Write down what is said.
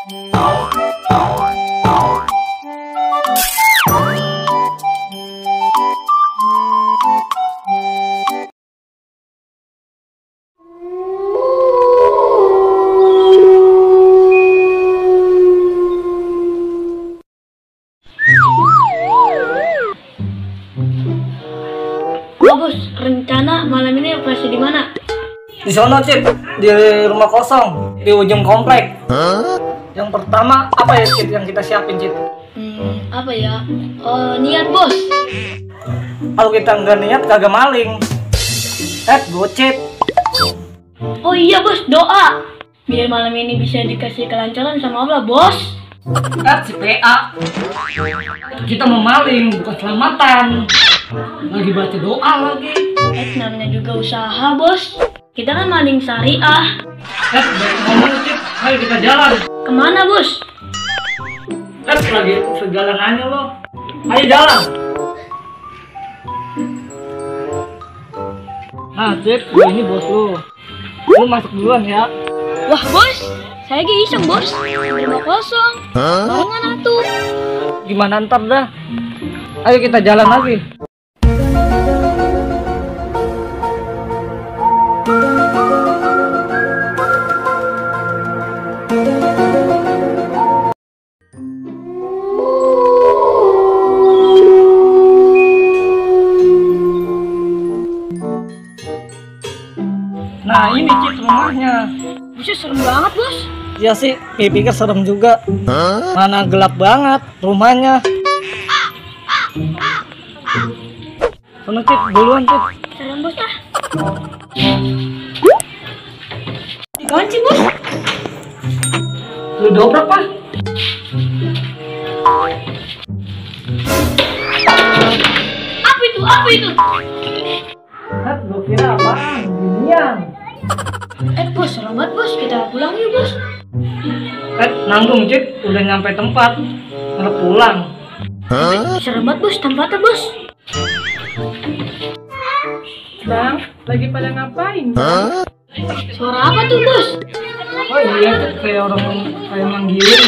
Bos, rencana malam ini operasi di mana? Di sono, Cip, di rumah kosong di ujung komplek. Yang pertama apa ya, Cip, yang kita siapin, Cip? Apa ya? Niat, Bos. Kalau kita nggak niat kagak maling. Gocep. Oh iya, Bos, doa biar malam ini bisa dikasih kelancaran sama Allah, Bos. Si PA. Kita mau maling, bukan selamatan. Lagi baca doa lagi. Namanya juga usaha, Bos. Kita kan maling syariah. Ngomong, Cip, ayo kita jalan. Kemana, Bos? Lagi sejalan aja lo. Ayo jalan. Nah, Cip, ini bos lu. Lu masuk duluan ya. Wah, Bos, saya lagi iseng, Bos. Rumah kosong. Barengan atuh. Gimana ntar dah? Ayo kita jalan lagi. Nah, ini, Cip, rumahnya. Bisa serem banget, Bos. Ya sih, pikir serem juga. Mana gelap banget rumahnya. Sono, Cip, duluan, Cip. Serem, Bos, ah. Dikunci, Bos. Lu dobrak, Pak. Apa itu? Apa itu? Gua kira apaan? Ginian. Bos, serem banget, Bos. Kita pulang yuk, Bos. Nanggung, Cip. Udah nyampe tempat. Harus pulang. Serem banget, Bos. Tempatnya, Bos. Bang, lagi pada ngapain? Suara apa tuh, Bos? Oh iya, Cip, kayak orang kayak manggilin.